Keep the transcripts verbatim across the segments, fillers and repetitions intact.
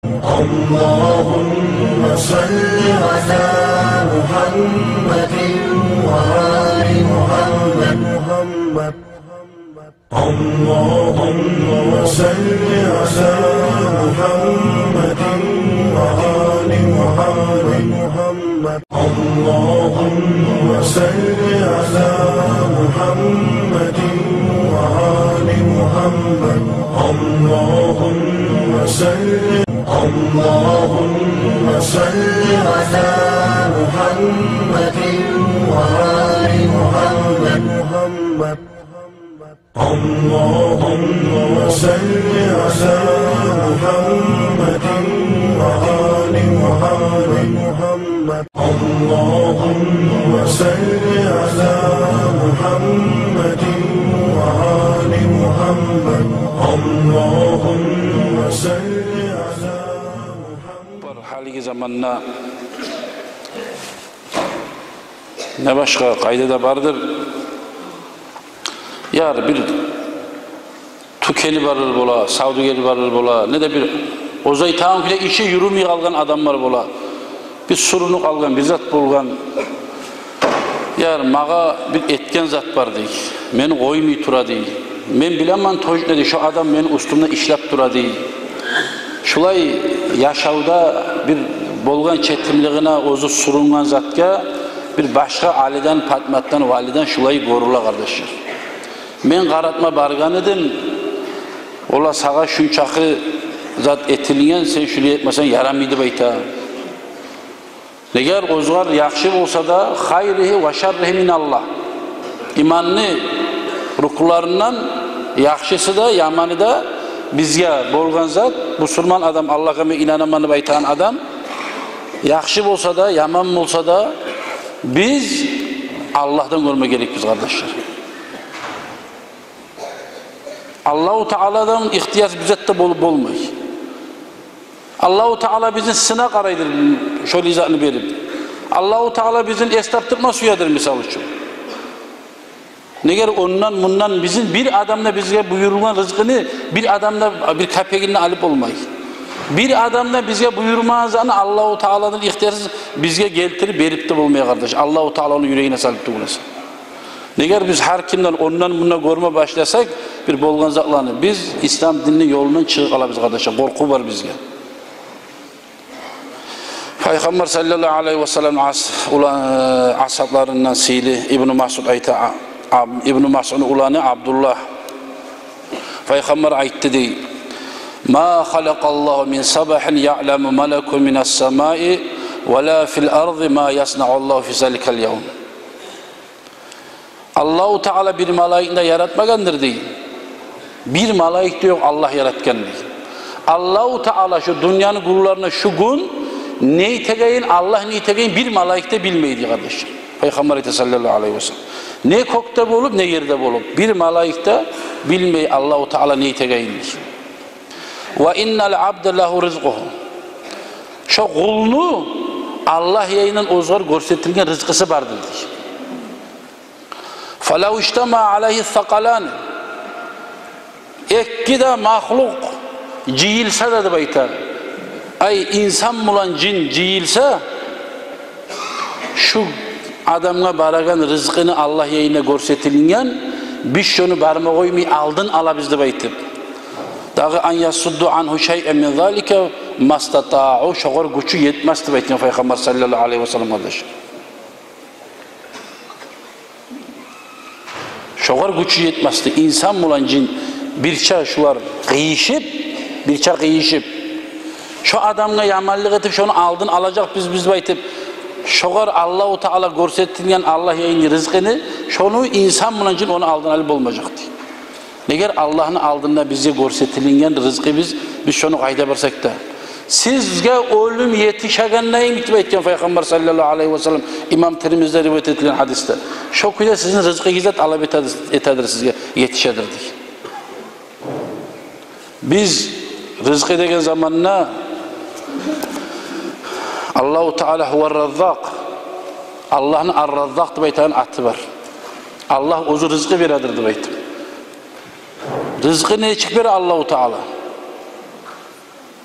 اللهم صل على محمد وآل محمد. اللهم صل على محمد وآل محمد. اللهم صل على محمد وآل محمد. اللهم صل، اللهم صل على محمد وآل محمد. اللهم صل على محمد وآل محمد. اللهم صل على محمد وآل محمد. اللهم صل على محمد. Гьалиги заманда не башгъа къайда да бардыр. Яр, бир тюкени барыр бола, савдюгери барыр бола, не де бир оьзю айтагъан кюйде иши юрюмей къалгъан адамлар бола. Бир сюрюнюп къалгъан, бир зат болгъан. Яр, магъа бир этген зат бар, дей. Мени къоймай тура, дей. Мен билемен, тожитне, дей, шо адам мени уьстюмде ишлеп тура, дей. Шулай яшавда бир болгъан четимлигине, оьзю сюрюнген затгъа бир башгъа Алиден, Патматдан, Валиден шулай гёрюле, къардашлар. Мен къаратма баргъан эдим, олар сагъа шунчакъы зат этилген, сен шулай этмесенг ярамай деп айта. Негер оьзгер яхшы болса да, хайригьи ва шарригьи миналлагь. Иманны рукнуларындан яхшысы да, яманы да бизге болгъан зат, бусурман адам, Аллагьгъа мен инанаман деп айтагъан адам, яхшы болса да, яман болса да, биз Аллагьдан гёрме герекбиз, къардашлар. Аллагьу Тааладан ихтиярсыз бир зат да болуп болмай. Аллагьу Таала бизин сынап къарайдыр, шолай затны берип. Аллагьу Таала бизин эс тапдырма сюедир, мисал учун. Негер ондан-мундан бизин бир адам да бизге буюрулгъан рызкъыны бир адам да бир капегин де алып болмай. Бир адам да бизге буюрмагъан затны Аллагьу Тааладан ихтиярсыз бизге гелтирип берип де болмай, къардаш. Аллагьу Таала ону юрегине салып тюгюл эсе. Негер биз гьар кимден ондан-мундан гёрме башласакъ бир болгъан затланы, биз ислам динни ёлундан чыгъып къалабыз, къардашлар. Къоркъув бар бизге. Пайхаммар саллаллагьу алайгьи васаллам ас-, ула-, асгьабларындан сыйлы Ибну Масъуд айта, а-, аб-, Ибну Масъудну уланы Абдуллагь. Пайхаммар айтды, дей: «Ма халакъаллагьу мин сабахин яъламу малакун минас самаи ва ла фил арди ма яснауллагьу фи заликал явм». Аллагьу Таала бир малайикни де яратмагъандыр, дей. Бир малайик де ёкъ Аллагь яратгъан, дей. Аллагьу Таала шу дюньяны къулларына шу гюн не этегенин, Аллагь не этегенин бир малайик де билмей, дей, къардаш. Пайхаммар айта саллаллагьу алайгьи васаллам. Не кёкде болуп, не ерде болуп, бир малайик де билмей Аллагьу Таала не этегенин, дей. «Ва иннал абда лагьу ризкъугьу». Шо къулну Аллагь янындан оьзгер гёрсетилген рызкъысы бардыр, дей. «Фалав иштама алайгьи сакъалани». Эки де махлукъ жыйылса да, деп айта. Ай, инсан булан жин жыйылса, шу адамгъа барагъан рызкъыны Аллагь янындан гёрсетилген, биз шону барма къоймай алдын алабыз деп айтып. Дагъы «ан ясудду ангьу шайъан мин залика мастатаъу», шогъар гючю етмес деп айтгъан Пайхаммар саллаллагьу алайгьи васаллам, къардаш. Шогъар гючю етмес деп, инсан булан жин бирче шулар къыйышып, бирче къыйышып, шо адамгъа яманлыкъ этип, шону алдын алажакъбыз биз деп айтып, шогъар Аллагьу Таала гёрсетилген Аллагь янындан рызкъыны, шону инсан булан жин ону алдын алып болмажакъ, дей. Негер Аллагьны алдында бизге гёрсетилинген рызкъы биз, биз шону къайда барсакъ да. Сизге оьлюм етишегенде йимик деп айтгъан Пайхаммар саллаллагьу алайгьи васаллам, имам Тирмизиде риваят этилген гьадисде. Шо кюйде сизин рызкъыгъыз да талап этедир, этедир сизге, етишедир, дей. Биз рызкъы деген заманда Аллагьу Таала гьувар-Раззакъ, Аллагьны Ар-Раззакъ деп айтагъан аты бар. Аллагь оьзю рызкъы бередир деп айтып. Рызкъы нечик бере Аллагьу Таала?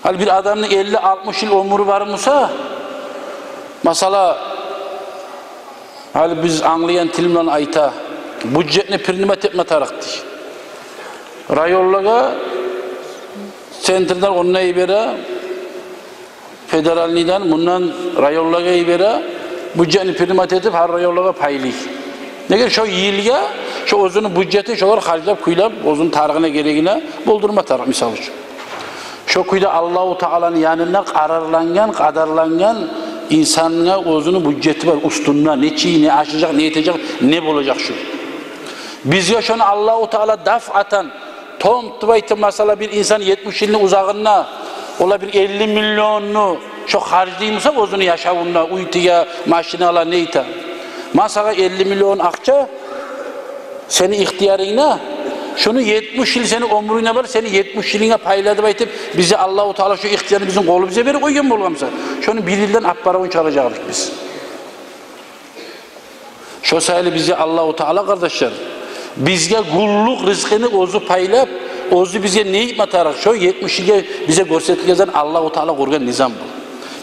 Гьали бир адамны элли-алтмыш йыл оьмюрю бар буса, масала, гьали биз англайгъан тил булан айта, бюджетни принимать этме тарыкъ дей. Районлагъа, центрден ондан йибере, федеральныйдан, мундан районлагъа йибере, бюджетни принимать этип, гьар районлагъа пайлай. Неге, шо йылгъа шо оьзюню бюджетин шолар харжлап, кюйлеп, оьзюню тарыгъына, герегине болдурма тарыкъ, мисал учун. Шо кюйде Аллагьу Тааланы янында къарарлангъан, къадарлангъан инсангъа оьзюню бюджети бар, уьстюнде не чий, не ашажакъ, не этежек, не болажакъ шу. Бизге шону Аллагьу Таала дафъатан, томт деп айтып, масала, бир инсан етмиш йылны узагъында, ола бир элли миллионну шо харжлай буса оьзюню яшавунда, уьй тиге, машина ала, не эте. Масала, элли миллион акъча сени ихтиярынгда, шуну етмиш йыл сени оьмюрюнгде бар, сени етмиш йылынга пайла деп айтып, бизге Аллагьу Таала шо ихтиярны бизин къолубузгъа берип къойгъан болгъан буса, шону бир йылдан аппаравун чыгъаражакъ эдик биз. Шо саялы бизге Аллагьу Таала, къардашлар, бизге гюнлюк ризкъыны оьзю пайлап, оьзю бизге не этме тарыкъ, шо етмиш йылгъа бизге гёрсетилген зат Аллагьу Таала къургъан низам бу.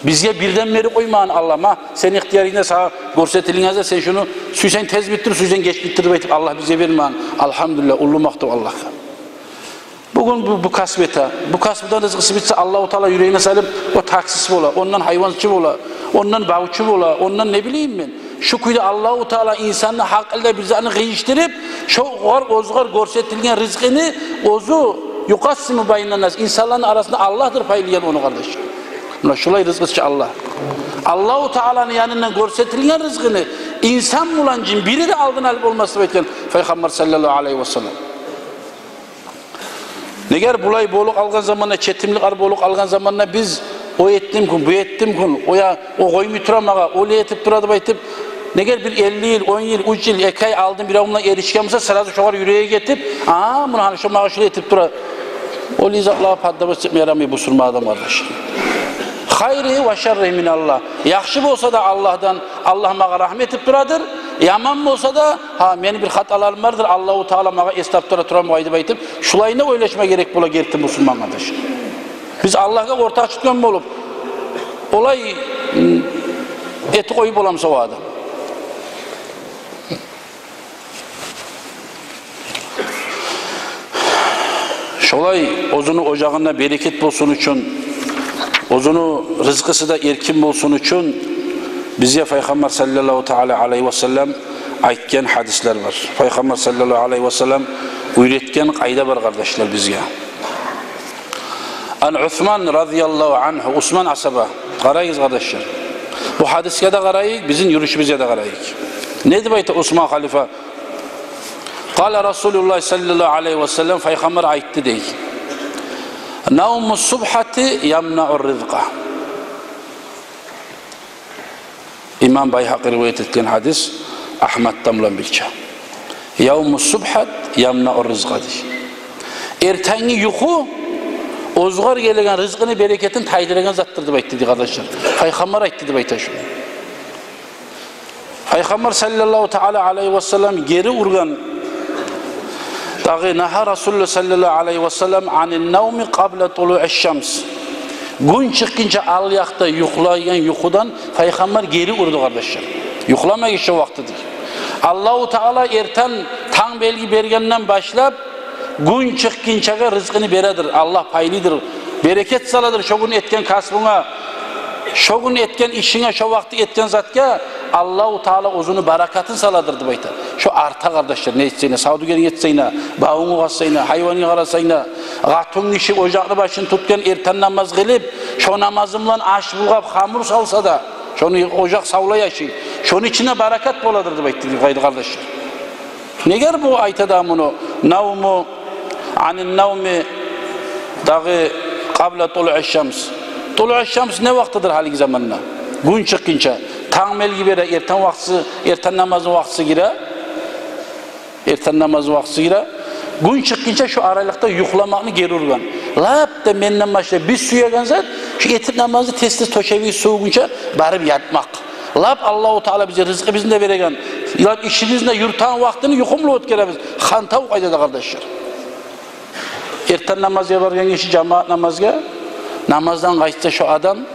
Бизге бирден берип къоймагъан Аллагь, ма, сени ихтиярынгда сагъа гёрсетилген зат, сен шуну сюйсенг тез битдир, сюйсенг геч битдир деп айтып, Аллагь бизге бермеген. Альгьамдулиллагь, уллу макътав Аллагьгъа. Бугюн бу, бу касбу эте, бу касбудан ризкъысы битсе, Аллагьу Таала юрегине салып, о таксист бола, ондан гьайванчы бола, ондан бавчу бола, ондан не билейим мен. Шу кюйде Аллагьу Таала инсанны гьакъылда бир затны къыйышдырып, шо огъар, оьзюгер гёрсетилген ризкъыны оьзю, юкъассиму байнаннас, инсанланы арасында Аллагьдыр пайлайгъан ону, къардаш. Муна шулай ризкъычы Аллагь. Аллагьу Тааланы янындан гёрсетилген ризкъыны инсан булан жин бири де алдын алып болмас деп айтгъан Пайхаммар саллаллагьу алайгьи васаллам. Негер булай болуп къалгъан заманда, четимликлер болуп къалгъан заманда биз: «О этдимкюн, бу этдимкюн, о я, о къоймай тура магъа, о не этип тура?» – деп айтып, негер бир элли йыл, он йыл, уьч йыл, эки ай алдын бирев булан эришген буса, сразу шогъар юреги гетип: «А, муна гьали шо магъа шулай этип тура». Олай затлагъа поддаваться этме ярамай бусурман адам, къардаш. Хайригьи ва шарригьи миналлагь. Яхшы болса да Аллагьдан, Аллагь магъа рагьмат этип турадыр. Яман болса да, гьа, мени бир хаталарым бардыр, Аллагьу Таала магъа эс тапдыра турамы къой деп айтып, шулайына ойлашма герек бола герти бусурман, къардаш. Биз Аллагьгъа ортакъ тутгъан болуп, олай, м, этип къоюп боламы о адам? Шолай оьзюню ожагъында берекет болсун учун, оьзюню ризкъысы да эркин болсун учун бизге Пайхаммар саллаллагьу таала алайгьи васаллам айтгъан гьадислер бар. Пайхаммар саллаллагьу алайгьи васаллам уьйретген къайда бар, къардашлар, бизге. Ан Усман радияллагьу ангьу, Усман асгьаба. Къарайгъыз, къардашлар. Бу гьадисге де къарайыкъ, бизин юрюшюбюзге де къарайыкъ. Не деп айта Усман халифа? Къала Расулуллагь саллаллагьу алайгьи васаллам, Пайхаммар айтды дей: «Навму субгьати ямнау ризкъа». Имам Байгьакъи риваят этген гьадис, Агьматдан булан бирче. «Явму субгьат ямнау ризкъа», – дей. Эртенги юху оьзюгер гелеген ризкъыны берекетин тайдырагъан затдыр деп айтды дей, къардашлар. Пайхаммар айтды деп айта шуну. Пайхаммар саллаллагьу таала алайгьи васаллам гери ургъан, дагъы, нагьа Расулуллагь саллаллагьу алайгьи васаллам анин навми къабла тулуи шамс. Гюн чыкъгъынча ал якъда юхлайгъан юхудан Пайхаммар гери урду, къардашлар. Юхламагъыз шо вакъти дей. Аллагьу Таала эртен танг белги бергенден башлап гюн чыкъгъынчагъа ризкъыны бередир. Аллагь пайлыдыр, берекет саладыр шо гюн этген касбунга, шо гюн этген ишинге, шо вакъти этген затгъа Аллагьу Таала оьзюню баракатын саладыр деп айта. Шо арта, къардашлар, не этсенг де, савдюгеринг этсенг де, бавунгну къазсанг да, гьайванынга къарасанг да, къатынгиши ожакъны башын тутгъан, эртен намаз къылып, шо намазы булан аш булгъап, хамур салса да, шону ожакъ савлай, ашай. Шону ичинде баракат боладыр деп айтды, къардашлар. Негер бу айта да муну? Навму, анин навми, дагъы, къабла тулуи шамс. Тулуи шамс не вакътидир гьалиги заманда? Гюн чыкъгъынча. Танг белги бере, эртен вакътиси, эртен намазны вакътиси гире. Эртен намазны вакътиси гире. Гюн чыкъгъынча шо аралыкъда юхламакъны гери ургъан. Лап да менден башлап биз сюеген зат, шо этип намазны тез-тез, тёшегибиз сувугъунча барып ятмакъ. Лап Аллагьу Таала бизге ризкъыбызны да береген, лап ишибизни де юрютеген вакътини юхумлу оьтгеребиз. Хантав къайда да, къардашлар. Эртен намазгъа баргъан гиши жамаат намазгъа, Намаздан къайтса шо адам,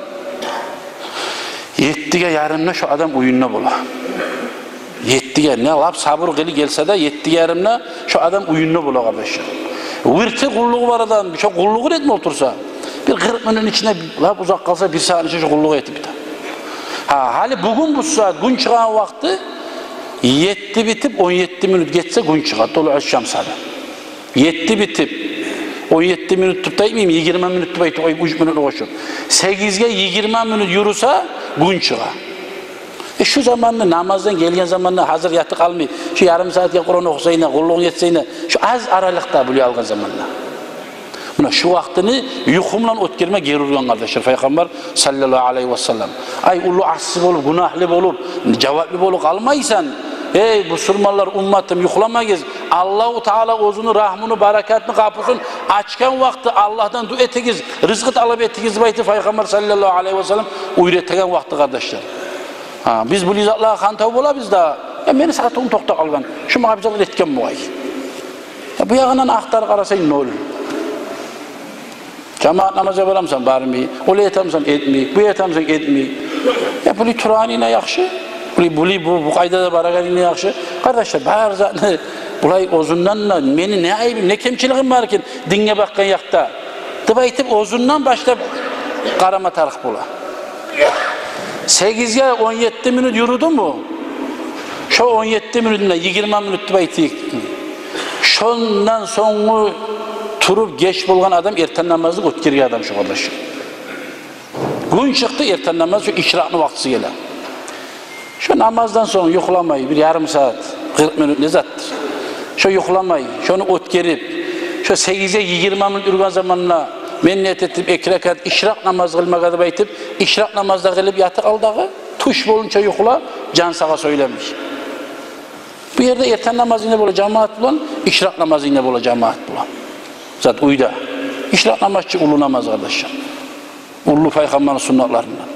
еттиге ярымда шо адам уьюнде бола. Еттиге, не лап сабур къылып гелсе де, еттиге ярымда шо адам уьюнде бола, къардашлар. Вирти къуллугъу бар адам, шо къуллугъун этме олтурса, бир къыркъ минутну ичинде, лап узакъ къалса, бир сагьатны ичинде шо къуллугъун этип бите. Гьа, гьали бугюн бу сагьат, гюн чыгъагъан вакъти, етти битип, он етти минут гетсе, гюн чыгъа, тулуъ аш-шамс гьали. Етти битип, он етти минут деп айтмайман, йигирма минут деп айтып къоюп, уьч минутну къошуп. Сегизге йигирма минут юрюсе, гюн чыгъа. Э, шу заманны, намаздан гелген заманны, гьазир ятып къалмай, шу ярым сагьатгъа Къуран охусайна, къуллугъун этсейна, шу аз аралыкъда, булай алгъан заманда. Муна шу вакътини юху булан оьтгерме гери ургъан, къардашлар, Пайхаммар саллаллагьу алайгьи васаллам. Ай, уллу асси болуп, гюнагьлы болуп, жаваплы болуп къалмайсан. Эй, бусурманлар, умматым, юхламагъыз. Аллагьу Таала оьзюню рагьмуну, баракатыны къапусун ачгъан вакъти Аллагьдан дуа этигиз, рызкъы талап этигиз деп айтып, Пайхаммар саллаллагьу алайгьи васаллам уьйретеген вакъти, къардашлар. Гьа, биз булай затлагъа хантав болабыз да, э, мени сагьатым токътап къалгъан, шу магъа бир зат этген бугъай. Э, бу ягъындан ахтарып къарасанг, ноль. Жамаат намазгъа барамысан, бармай. Олай этемисен, этмей. Булай этемисен, этмей. Я, булай турагъанынг яхшы. Булай, булай, бу, бу къайдада барагъанынг яхшы. Къардашлар, бар затны булай оьзюнден де, мени не айыбым, не кемчилигим бар экен динге бакъгъан якъда деп айтып, оьзюнден башлап къарама тарыкъ бола. Сегизге он етти минут юрюдюмю? Шо он етти минутунда йигирма минут деп айтайыкъ. Шондан сонгу туруп геч болгъан адам эртен намазны оьтгерген адам шо, къардашлар. Гюн чыкъды, эртен намаз, шо ишракъны вакътиси геле. Шо намаздан сонг юхламай, бир ярым сагьат, къыркъ минут не затдыр. Шо юхламай, шону оьтгерип, шо сегизге йигирма минут юрген заманда мен ният этип, эки ракаат ишракъ намаз къылмагъа деп айтып, ишракъ намаз да къылып ятып ал дагъы, тюш болгъунча юхла, жан сагъа сёйлемей. Бу ерде эртен намазынг да бола жамаат булан, ишракъ намазынг да бола жамаат булан. Зат уьйде. Ишракъ намаз чы уллу намаз, къардашлар. Уллу Пайхаммарны суннатларындан.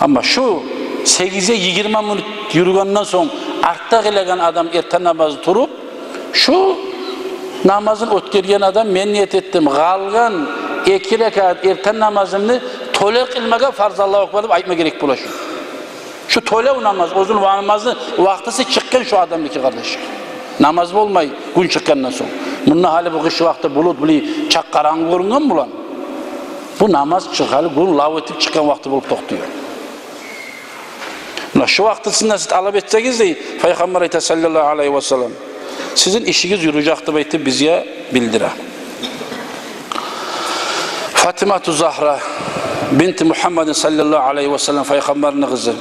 Амма шу сегизге йигирма минут юрюгенден сонг артда къылагъан адам эртен намазны туруп, шу намазын оьтгерген адам, мен ният этдим къалгъан эки ракаат эртен намазымны тёле къылмагъа фарз, Аллагьу акбар деп айтма герек бола шу. Шу тёлев намаз, оьзюню ва намазны вакътиси чыкъгъан шу адамныки, къардаш. Намаз болмай гюн чыкъгъандан сонг. Мунда гьали бу къыш вакъти булут, булай чакъ къарангы гёрюнген булан, бу намаз чыкъ-, гьали гюн лав этип чыкъгъан вакъти болуп токътай. Муна шу вакътисинде сиз талап этсегиз, дей, Пайхаммар айта, саллаллагьу алайгьи васаллам, сизин ишигиз юрюжек деп айтып бизге билдире. Фатимату Загьра бинти Мугьаммадин саллаллагьу алайгьи васаллам, Пайхаммарны къызы.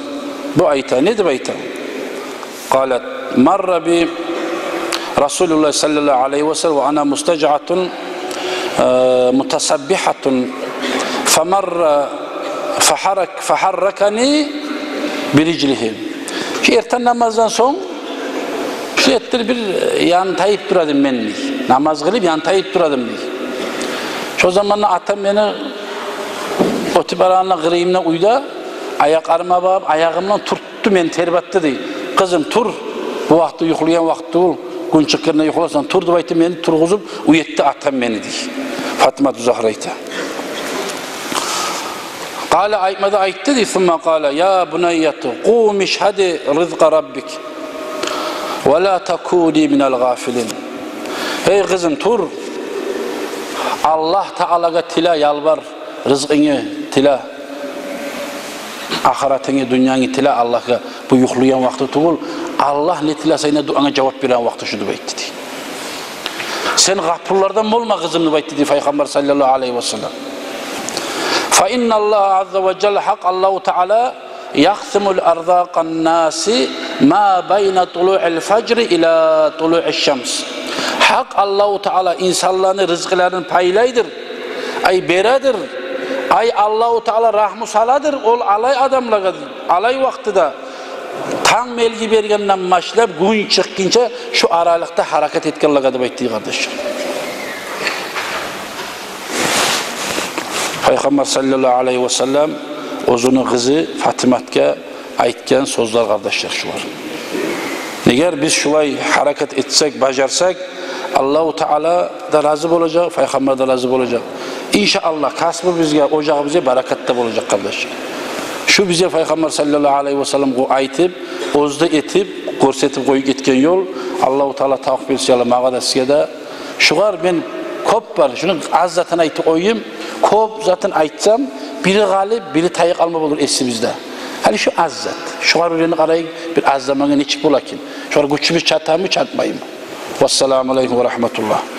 Бу айта, не деп айта? Къалат: марра би Расулуллагь саллаллагьу алайгьи васаллам ва ана мустажиатун, э, мутасаббигьатун, фамарра фахаррак-, фахарракани бирижлигьи. Шу эртен намаздан сонг шу этдир бир, э, янтайып тура эдим мен, дей. Намаз къылып янтайып тура эдим, дей. Шо заманда атам мени оьтюп барагъанда къырыйымда уьйде, аякъларыма багъып, аягъымдан туртду, мени тербетди, дей. Къызым, тур, бу вакъти юхлайгъан вакъти тюгюл, гюн чыкъгъанда юхларсан, тур деп айтды, мени тургъузуп уятды атам мени, дей. Фатимату Загьра айта. Къала, айтма да айтды, дей, сумма къала: я бунайяту, къуми ишгьади ризкъа раббики, ва ла такуни минал гъафилин. Эй къызым, тур, Аллагь Таалагъа тиле, ялбар, ризкъынгны тиле, ахыратынгны, дюньянгны тиле Аллагьгъа. Бу юхлайгъан вакъти тюгюл, Аллагь не тилесенг де, дуанга жавап береген вакъти шу деп айтды, дей. Сен гъапуллардан болма, къызым, деп айтды, дей, Пайхаммар саллаллагьу алайгьи васаллам. Фа инналлагьа азза ва жалла, гьакъ Аллагьу Таала, якъсиму арзакъан наси ма байна тулуил фажри ила тулуиш шамс. Гьакъ Аллагьу Таала инсанланы ризкъыларын пайлайдыр, ай, бередир. Ай, Аллагьу Таала рагьму саладыр ол алай адамлагъа, алай вакътиде, танг белги бергенден башлап гюн чыкъгъынча шу аралыкъда гьаракат этгенлеге деп айтды, къардаш. Пайхаммар саллаллагьу алайгьи васаллам оьзюню къызы Фатиматгъа айтгъан сёзлер, къардашлар, шулар. Эгер биз шулай гьаракат этсек, бажарсакъ, Аллагьу Таала да рази болажакъ, Пайхаммар да рази болажакъ. Иншааллагь, касбубузгъа, ожагъыбызгъа баракат да болажакъ, къардаш. Шу бизге Пайхаммар саллаллагьу алайгьи васаллам къо-, айтып, оьзю де этип, гёрсетип къоюп гетген ёл. Аллагьу Таала тавпыкъ берсин, я Аллагь, магъа да, сизге де. Шугъар мен кёп бар, шуну аз затын айтып къояйым, кёп затын айтсам, бири къалып, бири тайып къалма болур эсибизде. Гьали шу аз зат. Шугъар уьйренип къарайыкъ, бир аз замангъа нечик бола экен. Шугъар гючюбюз чатамы, чатмаймы? Вассаламу алайкум ва рагьматуллагь.